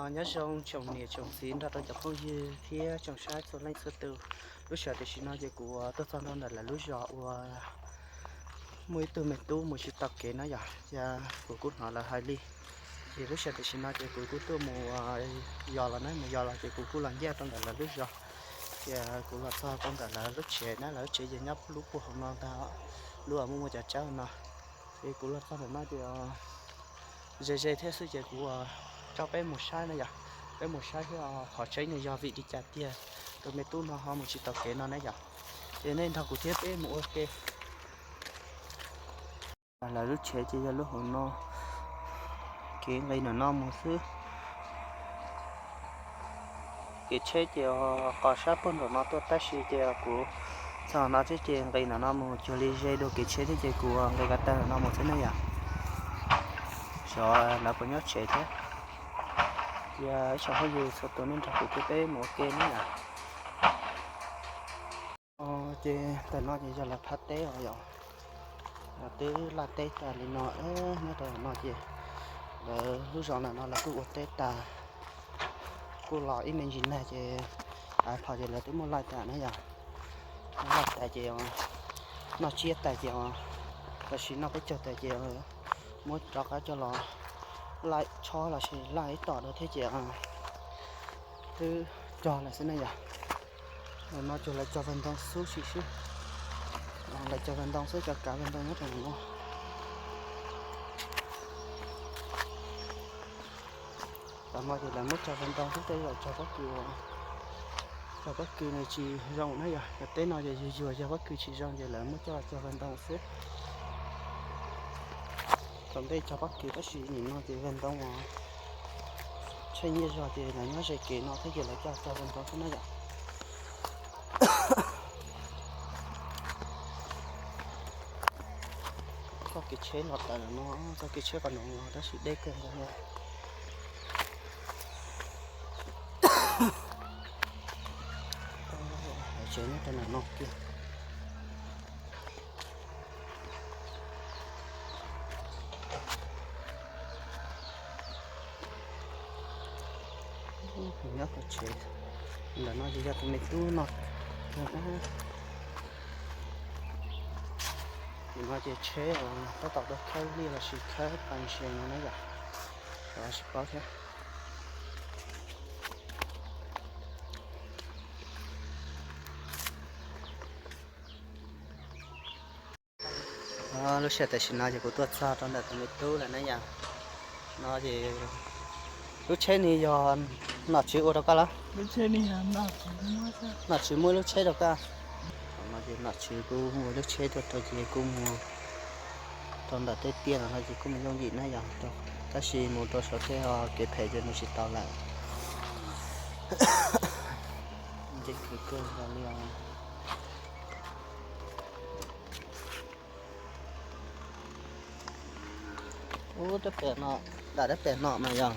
Nyob zoo tsoom niam tsoom txiv nrog rau cov phooj ywg thiab tsoom saib txhua leej txhua tus. Lub sij hawm tam sim no ces kuv tuaj txog rau ntawm lawv lub zos uas muaj ib tug me tub mus tsis tau kev na yom, ces kuv kuj hnov lawv hais li. Ces lub sij hawm tam sim no ces kuv kuj tuaj mus yos los na, mus yos los ces kuv kuj los ncaj rau ntawm lawv lub zos. Ces kuv los txog rau ntawm lawv lub tsev na, lawv lub tsev ces nyob lub puag hauv no ntag, lub uas muaj muaj cov tsawb no. Ces kuv los txog ntawm no ces ze ze thiab xwb ces kuv tso peb mus saib na yom, peb mus saib thiab qhov tseeb nws yog vim li cas tiag tus me tub no ho mus tsis tau kev no na yom. Ces nej nrog kuv thiab peb mus ua ke. Lawv lub tsev ces yog lub hauv no, kev nqis ntawm no mus xwb. Kev tsheb ces qos sab puag nram no tuaj tab sis ces kuv txog no thiab ces nqis ntawm no mus cuag li ze dua kev tsheb thiab ces kuv nqis ko taw ntawm no mus xwb na yom. Xyov lawv puas nyob tsev thiab. Cia ib tsoom phooj ywg txhua tus nej nrog kuv thiab peb mus ua ke na yom. Ces ntawm no ces yog lawv phab teb os yom. Lawv twb laj teb tas li no, nyob rau no ces lawv lub zos ntawm no lawv kuj ua teb tas, kuj los ib me ntsis nag ces av phom ces lawv twb muab laij tas na yom. Laij tas ces noj tsiab tas ces, los sis noj peb caug tas ces muab rov qab coj los laij tshob los sis laij ib tom dua thiab ces twb cog lawm xwb na yom. Ntawm no ces lawv cog vag ntoo xwb sim xwb. Lawv cog vag ntoo xwb, cov kav vag ntoo nyob rau ntawm no. Tam no ces lawv muab cog vag ntoo xwb, tej zaum cog pob kws, cog pob kws nws tsis zoo na yom. Cov teb no ces yuag yuag yog pob kws tsis zoo ces lawv muab coj los cog vag ntoo xwb. Thaum ntej cog pob kws tab sis nim no ces vag ntoo tsheej nyiaj zog ces lawv nyob ze kev no thiab ces lawv coj cog vag ntoo xwb na yom. Txoj kev tsheb los tawm no, txoj kev tsheb qhov no los tab sis deb kawg nkaus li. Tsev nyob rau ntawm no kiag. Nyob tsev ntawm no ces yog tus me tub no. Nim no ces tsheb tab tom tuaj khawb liaj los sis khawb pas se no na yom. Xyov tsis paub thiab. Lub sij hawm tam sim no ces kuv tuaj txog rau ntawm tus me tub lawm na yom. No ces lub tsheb ne yog nom tswv ua rau koj los? Nom tswv muab lub tsheb rau koj. No ces nom tswv kuj ua lub tsheb tuaj rau ces kuj mus rau ntawm tej tiaj no ces kuj mus yooj yim na yom, tab sis mus rau saum tej kev phem ces mus tsis tau lawm. Nce khwv kawg nkaus li os. Ub, dab pem no, dam dab pem no mas yog,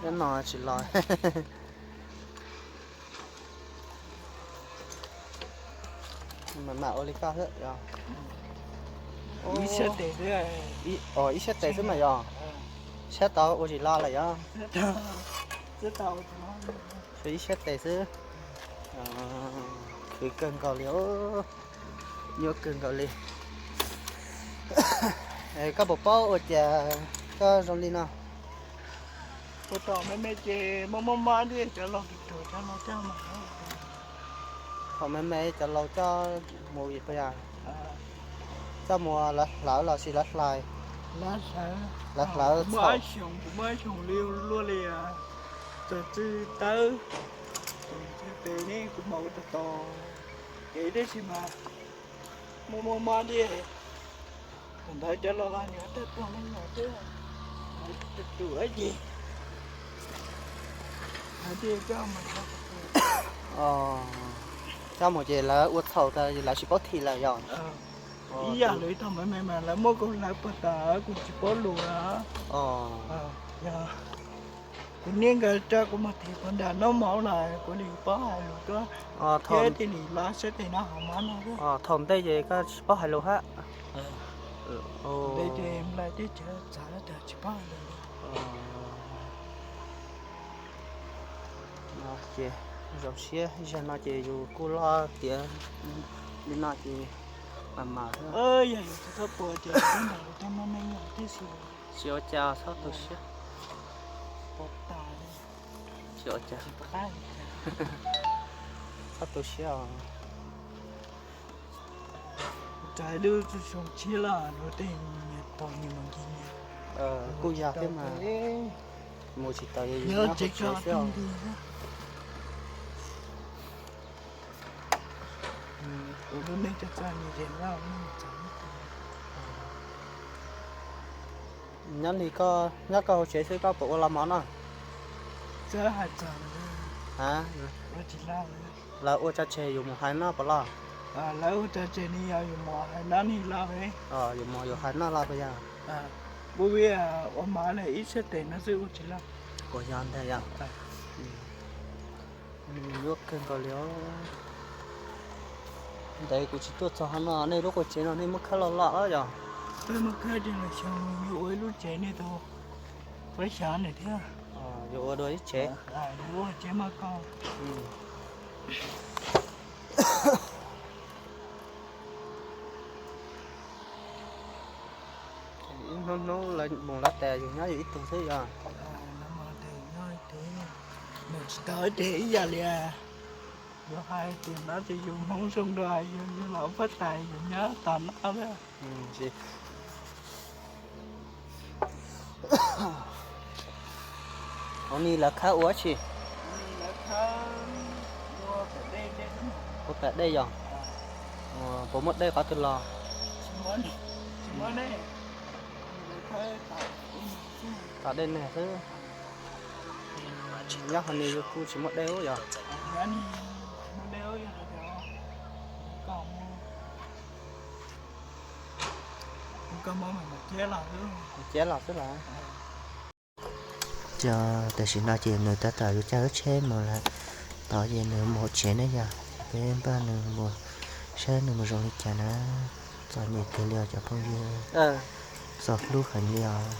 dab no tsis los. Mam mam ua li koj xwb yog. Ib sab tes xwb mas yog, sab tod ua tsis los lawm yog. Ib sab tes xwb. Khwv kawg nkaus li, nyuaj kawg nkaus li. Koj puas paub ua cas koj zoo li no? Ua tom me me ces mob mob mab thiab cov laus tus cog mas. Thaum me me cov laus coj mus ua yam, coj mus lawv hlawv los sis lawv hlais? Lawv hlawv. Kuv muaj ob xyoos, kuv muaj ob xyoos li luaj li txog txwj tawb, txog txwj tes ne kuv mam ua tau tos kev tib si mas mob mob mab thiab. Thaum ntawd cov laus los nws tawg tuag me nyuam xwb, tus tus ab yig hais tias coj mus, coj mus ces lawv ua txhaum tas lawv tsis paub thim lawm yog? Ib yam li thaum me me mas lawv muab kuv hlawv puag tas kuv tsis paub lus. Yog kuv niam nkawd tso kuv mus thim puag nram noj mov lawm kuv nim paub hais lus tuaj, thiab cia li los sab tes no hauv mov no. Thaum ntej ces koj tsis paub hais lus hab? Ntej ces nplai teb chaws txav tag tsis paub hais lus. Ces zoo siab, ib zaug no ces yus kuj loj tiav li no ces mam mam xwb. Yog yus tsis tau puas ces nram lus tau no me nyuam tib si. Tsis ua cas, txhob tu siab. Tsis ua cas, txhob tu siab os. Kuv tsav ib lub txoj xyoo tshiab los luag tej nyias tau nyias mus nkim nyias. Kuj yog thiab mas, mus tsis taus yus nyob hauv tsev xwb. Ua lub neej txawj txawj nyias nyias laj. Nyob li koj nyob koj hauv tsev xwb koj puas ua los mov no? Txawj hais txog, lawv ua tso tseg yus mus hais noj puas loj? Lawv ua tso tseg ni yog yus mus hais noj ni loj. Yus mus yus hais noj loj puas yog? Kuv ua mov li ib txhiab tes no xwb ua tsis loj. Puas yog ntag yog? Nyuaj kawg nkaus li os. Ntev kuv tsis tuaj txog qhov no, nej lub qua tsev no nej muab khawb loj loj los yog? Peb muab khawb ces los xyoo yuav ua ib lub tsev nej tau peb xyov nws thiab. Yuav ua dua ib tsev. Yuav ua tsev maj koj. Ib hnub hnub lawv mus lawv tas yus nyob yus ib tug xwb yog? Nws tsis tau ib teg ib yam li. Yus hais tias no ces yus hmoob zoo dua yus, yus los pab tais yus nyob tos no. Ua ni lawv khawb ua tsi? Ua pas dej yog? Puas muaj dej qhov twg los? Tom dej nag xwb. Nyob hauv ni kuj tsis muaj dej ub yog? Ciav los xwb los. Ces tam sim no ces nws tab tom yuav coj lub tsheb mus lawm, tod ces nws mus hauv tsev ne yog, peb npaj nws mus saib nws mus zoo li cas na. Txom nyem kawg li os cov phooj ywg, txom hlub heev li os.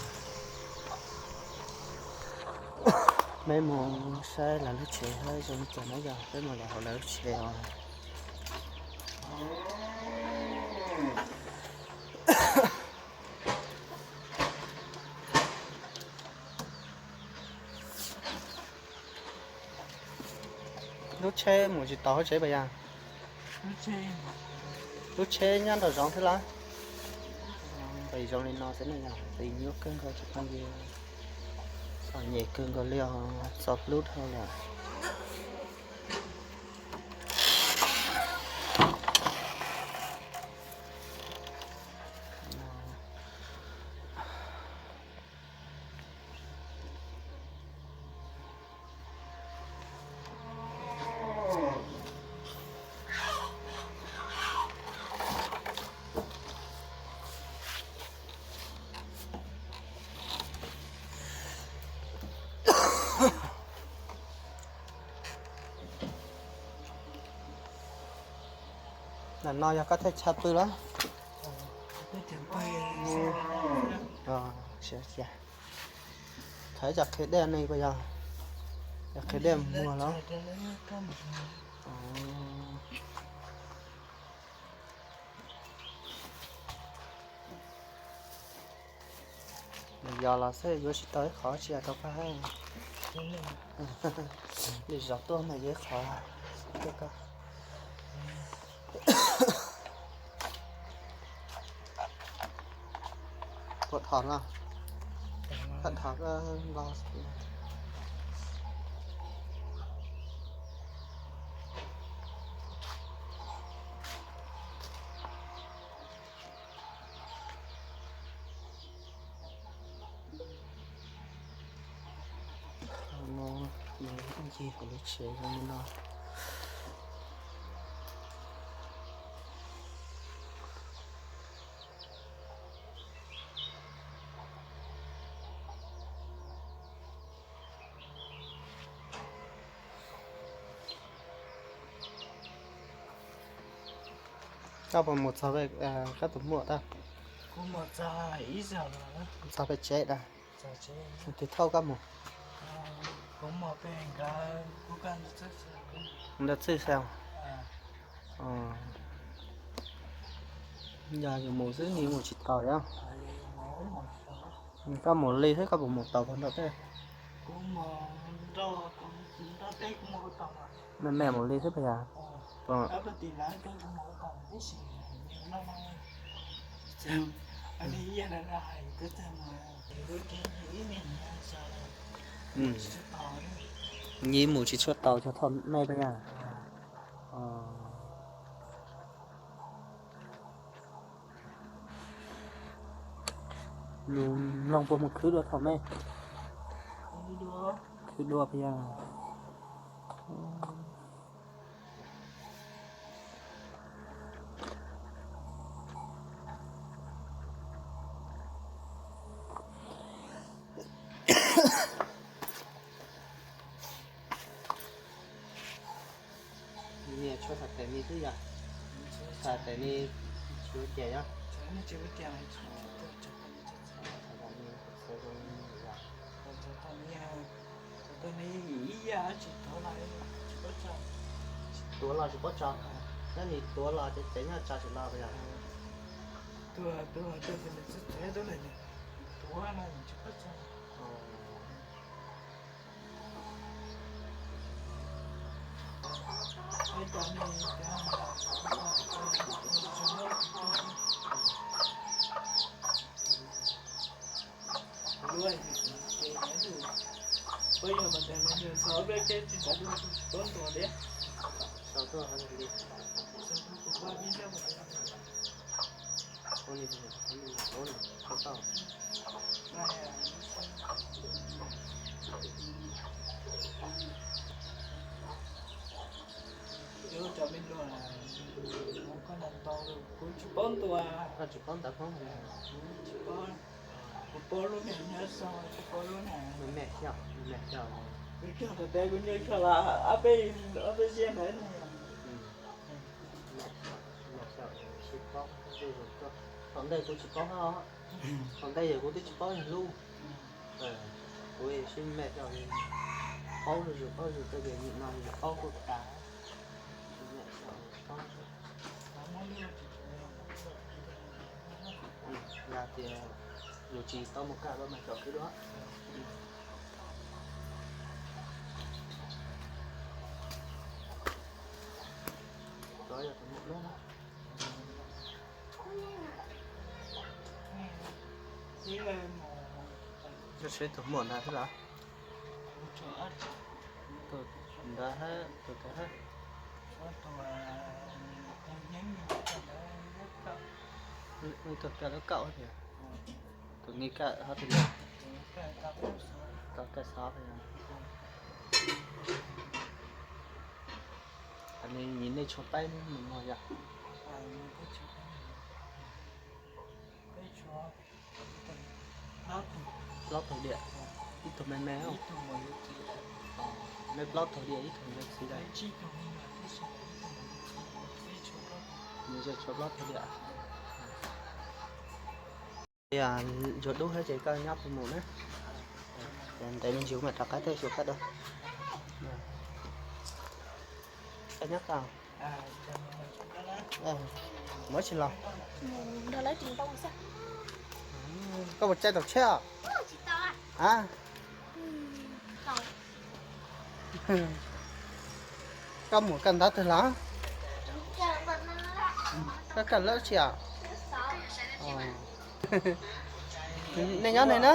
Peb mus saib lawv lub tsev zoo li cas na yog, peb mus lawm hauv lawv lub tsev os. Lub tsheb mus tsis tau hauv tsev pas yog? Lub tsheb nyob nraum zoov thiab los? Pes zoo li no xwb ne yog, pes nyuaj kawg nkaus cov phooj ywg. Txom nyem kawg nkaus li os, txom hlub dhau lawm. Ntawm no yog koj thiaj chaw pw los? Thov ib co qhia dej ne puas yog? Cov qhia dej muag los? Nws yog los xwb yuav tsis tau ib qho tsis tau pab. Lwm zaus tuaj mas yuav ib qho. Puas dhos no? Dhos los. Ncig hauv lub tsev zoo li no. Koj puas mus txog pem koj tus muam tag? Txog pem tsev tag. Twg thauj koj mus? Nrog txij xwb. Yog yus mus xwb nws mus tsis taus yom. Koj mus li xwb koj puas mus taus puag nram tej? Me me mus li xwb puas yog? Nyiv mus tsis tshua taus cog thom mej puas yog? Nws mloog puas mus khwv dua thom mej? Khwv dua puas yog? Niam tshuav xav tes me xwb yog? Xav tes me tsis ua cas yog? Tuav los tsis paub tso. Nyob nis tuav los ces tsev nyob tsa tsis los yog? Koj tsis paub ntawv Hmoob? Kuv paub lub me nyob so, kuv paub lub na. Me me xyaum, me me xyaum. Kuv cog ntawm tes kuv nyob so los ob peb, ob peb ziab ntawd ne. Me xyaum sib paub zuj zus tuaj. Thaum ntej kuv tsis paub hab, thaum ntej yog kuv twb tsis paub yog lub. Kuv sib me xyaum, paub zuj zus paub zuj zus tej ces nim no yus paub kuj tas. Sib me xyaum paub. Yog tias yus tsis tau mus kaj los mas caum kuv dua. Cov yog tus muam na. Tus muam ntawd thiab los? Tus ntawd hab, tus ntawd hab. Tus kaj lab kaum tias, tus me kaj hab tus ntawd, tau kaj xov. Nws nyiam nej tshuav paib mus no yog? Plaub tug diam, ib tug me me. Nej plaub tug diam ib tug me txiv lawm. Nws tshuav plaub tug diam. Yog yuav dub thiab ces koj nyob kuv mus na. Ntev me ntsis kuv mam rov qab tuaj xyuas koj dua. Koj nyob koj. Muab tsis los. Koj puas caij tau tsheb os? A, koj mus koj ntaub twg los? Koj kawm lab tsi os? Nej nyob ne na.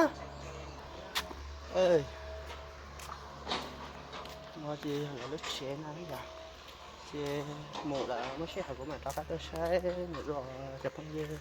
Ces yog lawv lub tsev no yog, ces mus lawm muab sij hawm kuv mam rov qab tuaj saib nws dua cov phooj ywg.